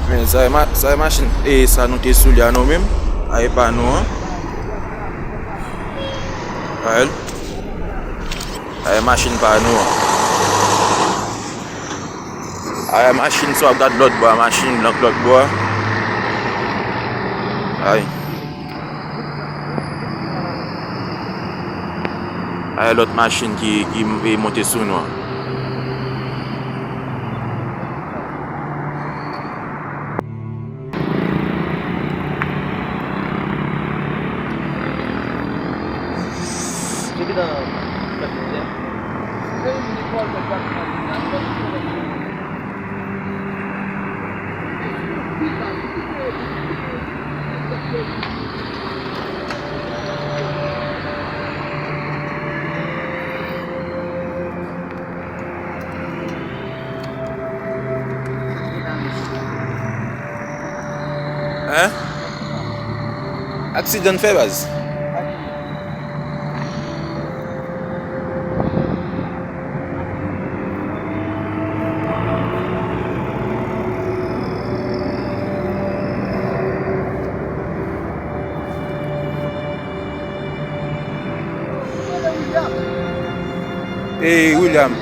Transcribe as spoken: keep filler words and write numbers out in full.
Men sa e ma-, sa e machin, e sa nou te sou li a nou menm, a e pa nou an. Sa e l. Sa e machin pa nou an. A e machin sa w ap gad lòt bò a, machin blan lòt bò a. Ay. A e lòt machin ki, ki monte sou nou an. Hein? Aksidan fè baz. E William.